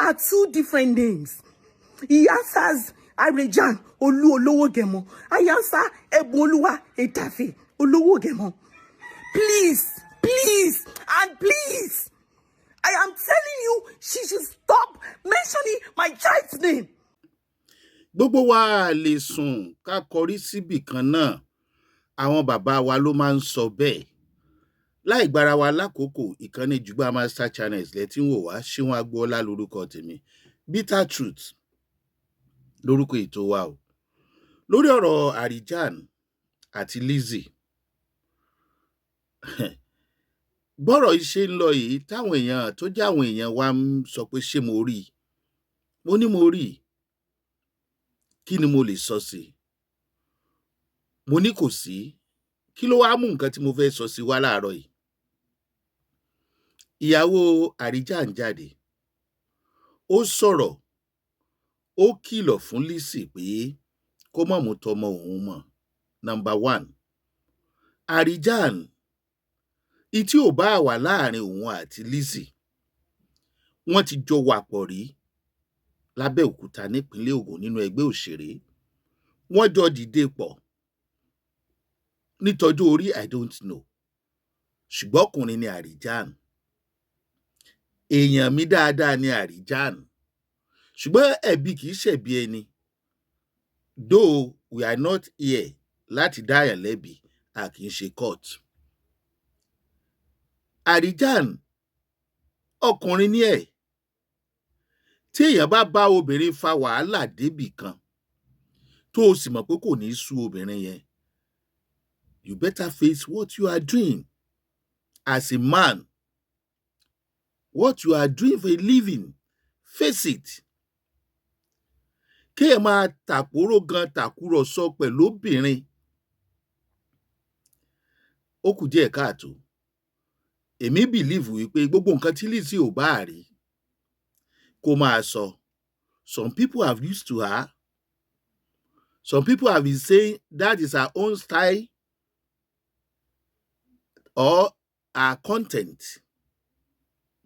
Are two different names. He answers Arejan Olu Olowogemo. I answer Ebunoluwa Edafe Olowogemo. Please, please, and please. I am telling you, she should stop mentioning my child's name. Gbogbo wa lè sùn ká kọrí síbì kan náà. Àwọn bàbá wa ló máa ń sọ bẹ́ẹ̀. Láì gbára wa lákòókò, ìkànnì Jùgbà Master Channels lẹ tí ń wò wá. Ṣéun Agboola lórúkọ tèmi. Bitter Truth lórúkọ ètò wa o. Lórí ọ̀rọ̀ Arijan àti Lizzy, bọ́rọ̀ yìí ṣe ń lọ yìí, táwọn èèyàn tó jẹ́ àwọn èèyàn wa ń sọ pé, ṣé mo rí i? Mo ní mo rí i. Kí ni mo lè sọ sí i? Mo ní kò sí. Kí ló wáá mú nǹkan tí mo fẹ́ sọ sí wa láàárọ̀ yìí? Ìyàwó Arijan jáde, ó sọ̀rọ̀, ó kìlọ̀ fún Lizzy pé kó má mú tọmọ òun mọ́. Number one, Arijan, ìtí ò bá wà láàrin òun àti Lizzy, wọ́n ti jọ wà pọ̀ rí lábẹ́òkúta nípínlẹ̀ Ògùn nínú ẹgbẹ́ òṣèré. Wọ́n jọ dìde pọ̀ nítọjú orí, I don't know, ṣùgbọ́n ọkùnrin ni Arijan. Èèyàn mi dáadáa ni Arijan, ṣùgbọ́n ẹ̀bi kì í ṣẹ̀bi ẹni. Though we are not here láti dáyàn lẹ́bi, a kì í ṣe court. Arijan, ọkùnrin ní ẹ̀. Tí èèyàn bá bá obìnrin fa wàhálà débì kan, tó o sì mọ̀ pé kò ní í sú obìnrin yẹn, you better face what you are doing as a man, what you are doing for a living, face it. Kéèyàn máa tàpóró gan, tàkúrọ̀sọ pẹ̀lú obìnrin, ó kù díẹ̀ káàtó. Èmi believe wípé gbogbo nǹkan tí Lizzy ò bá rí kó máa sọ, some people have used to her. Some people have been saying that is her own style or her content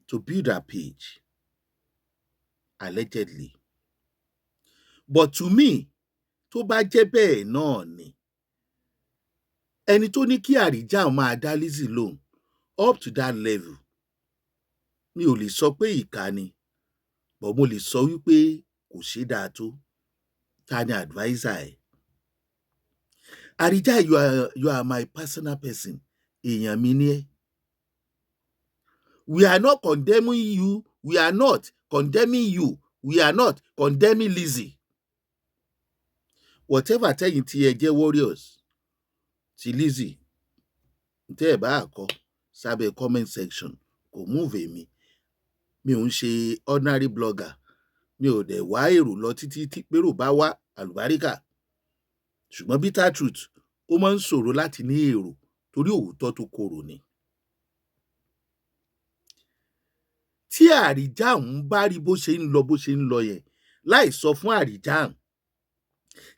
to build her page, allegedly. But to me, tó bá jẹ́ bẹ́ẹ̀ náà ni, ẹni tó ní kí Arijan máa dá Lizzy lóhùn up to that level, mi ò lè sọ pé ìkà ni, but mo lè sọ wípé kò ṣe dáa tó. Ta ni adviser ẹ̀? Arijan, you are my personal person. Èèyàn mi ni ẹ́. We are not condemning you, we are not condemning you, we are not condemning Lizzy. Whatever tẹ́yìn tí ẹ jẹ́ warriors ti Lizzy, tẹ́ ẹ̀ bá kọ sábẹ́ comment section, kò move èmi. Mi ò ń ṣe ordinary blogger, mi ò dẹ̀ wá èrò lọ títí. Tí pérò bá wá, àlùbáríkà. Ṣùgbọ́n Bitter Truth, ó máa ń ṣòro láti ní èrò torí òótọ́ tó korò ni. Tí Arijan bá rí bó ṣe ń lọ, bó ṣe ń lọ yẹn, láì sọ fún Arijan,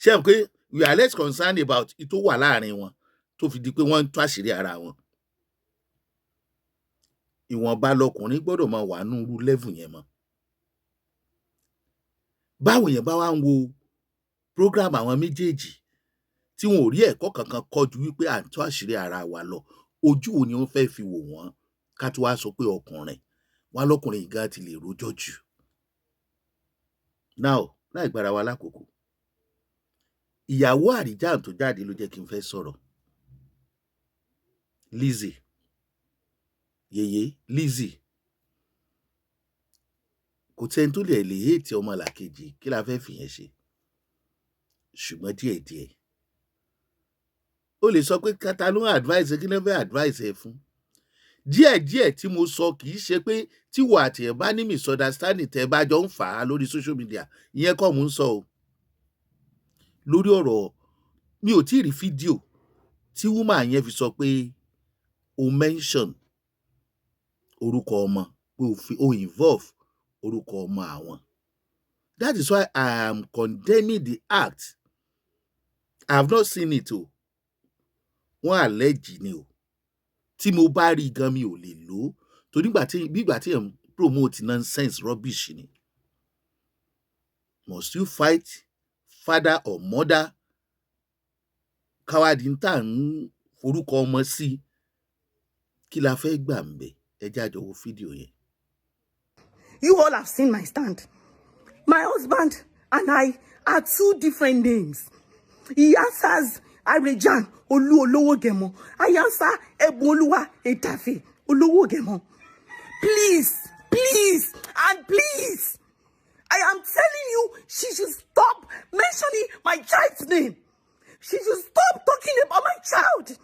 ṣé ẹ mọ̀ pé we are less concerned about ìtó wà láàrin wọn tó fi di pé wọ́n ń tú àṣírí ara wọn. Ìwọ̀nba lọkùnrin gbọ́dọ̀ máa wà nínú irú level yẹn mọ́. Báwọn èèyàn bá wá ń wo program àwọn méjèèjì tí wọn ò rí ẹ̀kọ́ kankan kọ́ ju wípé à ń tú àṣírí ara wa lọ, ojú wo ni wọ́n fẹ́ fi wò wọ́n? Ká tó wá sọ pé ọkùnrin wọn, lọkùnrin gan ti lè rojọ́ jù. Now, láì gbára wa lákòókò, ìyàwó Arijan tó jáde ló jẹ́ kí n fẹ́ sọ̀rọ̀. Lizzy, yèyé Lizzy, kò sẹ́ni tó lè lè hate ọmọlàkejì. Kí la fẹ́ fìyẹn ṣe? Ṣùgbọ́n díẹ̀díẹ̀, ó lè sọ pé kata ló ń advice. Kí ló fẹ́ advice ẹ fún? Díẹ̀díẹ̀ tí mo sọ, kì í ṣe pé tíwọ àti ẹ̀ bá ní misunderstanding, tẹ́ bá jọ ń fà á lórí social media, ìyẹn kọ́ mò ń sọ o. Lórí ọ̀rọ̀, mi ò tí ì rí fídíò tí woman yẹn fi sọ pé o mention orúkọ ọmọ, pé o fi o involve orúkọ ọmọ àwọn. That is why I am condemning the act. I have not seen it o. Wọ́n allege ni o. Tí mo bá rí gan, mi ò lè lò ó, torí bí ìgbà tí ẹ̀ ń promote nonsense, rubbish ni. Must you fight father or mother? Káwádìí ń tà ń forúkọ ọmọ sí, kí la fẹ́ gbà ń bẹ̀? Ẹ jẹ́ á jọ wo fídíò yẹn. You all have seen my stand. My husband and I are two different names. He answers Arejan Olu Olowogemo. I answer Ebunoluwa Edafe Olowogemo. Please, please, and please. I am telling you, she should stop mentioning my child's name. She should stop talking about my child.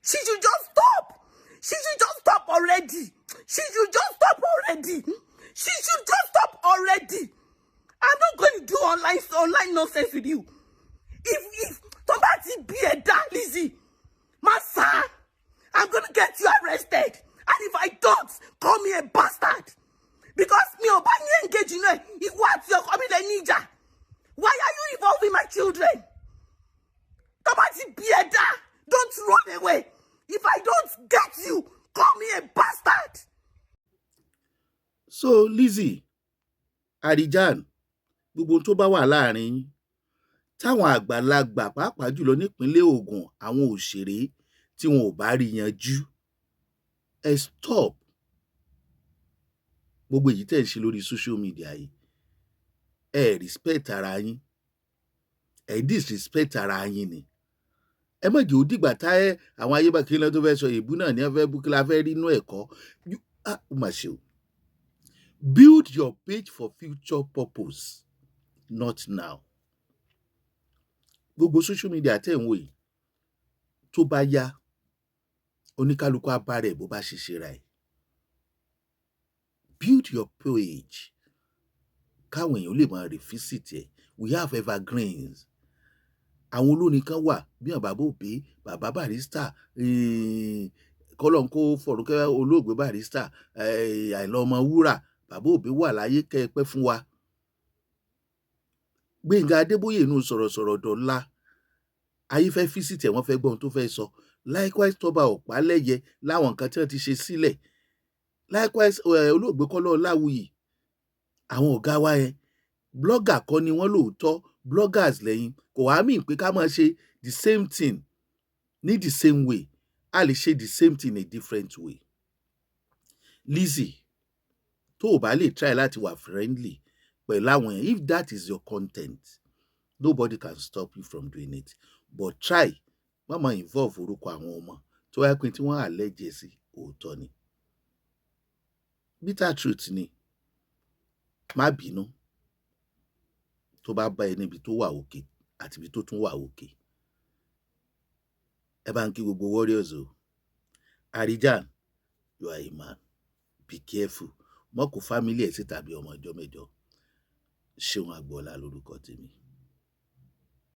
She should just stop. She should just stop already. She should just stop already. She should just stop already. I'm not going to do online nonsense with you. If somebody be a da Lizzie, Massa, I'm going to get you arrested. And if I don't, call me a bastard. Because me ò bá yín engage in it. Ìwọ àti ọkọ mi lẹ níjà. Why are you involving my children? Tó bá ti bí ẹ dá, don't run away. If I don't get you, call me a bastard. So Lizzy, Arijan, gbogbo ohun tó bá wà láàrin yín, táwọn àgbàlagbà, pàápàá jùlọ nípínlẹ̀ Ògùn, àwọn òṣèré, tí wọn ò bá rí yanjú, ẹ stop gbogbo èyí tẹ̀ ń ṣe lórí social media yìí. Ẹ respect ara yín, ẹ disrespect ara yín ni. Ẹ má jẹ́ ó dìgbà tá ẹ àwọn ayé bá kí ló tó fẹ́ sọ èébú náà ní ẹ fẹ́ bú. Kí la fẹ́ rí inú ẹ̀kọ́? Ah, ó mà ṣe o. Build your page for future purpose, not now. Gbogbo social media tẹ̀ ń wò yìí, tó bá yá, oníkálukú á bá rẹ̀ bó bá ṣe ṣe ra ẹ̀. Build your page káwọn èèyàn lè máa revisit ẹ̀. We have evergreens. Àwọn olórin kan wà bí àwọn bàbá Obey, bàbá Barrister, kọ́lọ́n kó fọ̀rùkẹ́ olóògbé Barrister, Àìlá Ọmọwúrà. Bàbá Obey wà láyé, kẹ́ ẹ pẹ́ fún wa. Gbẹ̀ngà Adébóyè inú sọ̀rọ̀sọ̀rọ̀ dọ̀la, ayé fẹ́ visit ẹ̀, wọ́n fẹ́ gbọ́ ohun tó fẹ́ sọ. Likewise, Tọ́ba Ọ̀pálẹ̀yẹ, láwọn nǹkan tí wọ́n ti ṣe sílẹ̀. Likewise, olóògbé Kọ́lá Ọláwuyì. Àwọn ọ̀gá wa yẹn, blogger kọ́ ni wọ́n lóòótọ́. Bloggers lẹ́yìn, kò wá mí pé ká máa ṣe the same thing ní the same way. A lè ṣe the same thing in a different way. Lizzy, tó o bá lè try láti wà friendly pẹ̀lú àwọn yẹn, if that is your content, nobody can stop you from doing it, but try má máa involve orúkọ àwọn ọmọ tó wáyé pé tí wọ́n allege sí òótọ́ ni. Bitter truth ni. Má bínú tó bá bá ẹ níbi tó wà òkè àti ibi tó tún wà òkè. Ẹ bá ń kí gbogbo warriors o. Arijan, you are a man, be careful. Mọ́ kó family ẹ̀ sí tàbí ọmọ ọjọ́ mẹ́jọ. Ṣéun Agboola lórúkọ tèmi.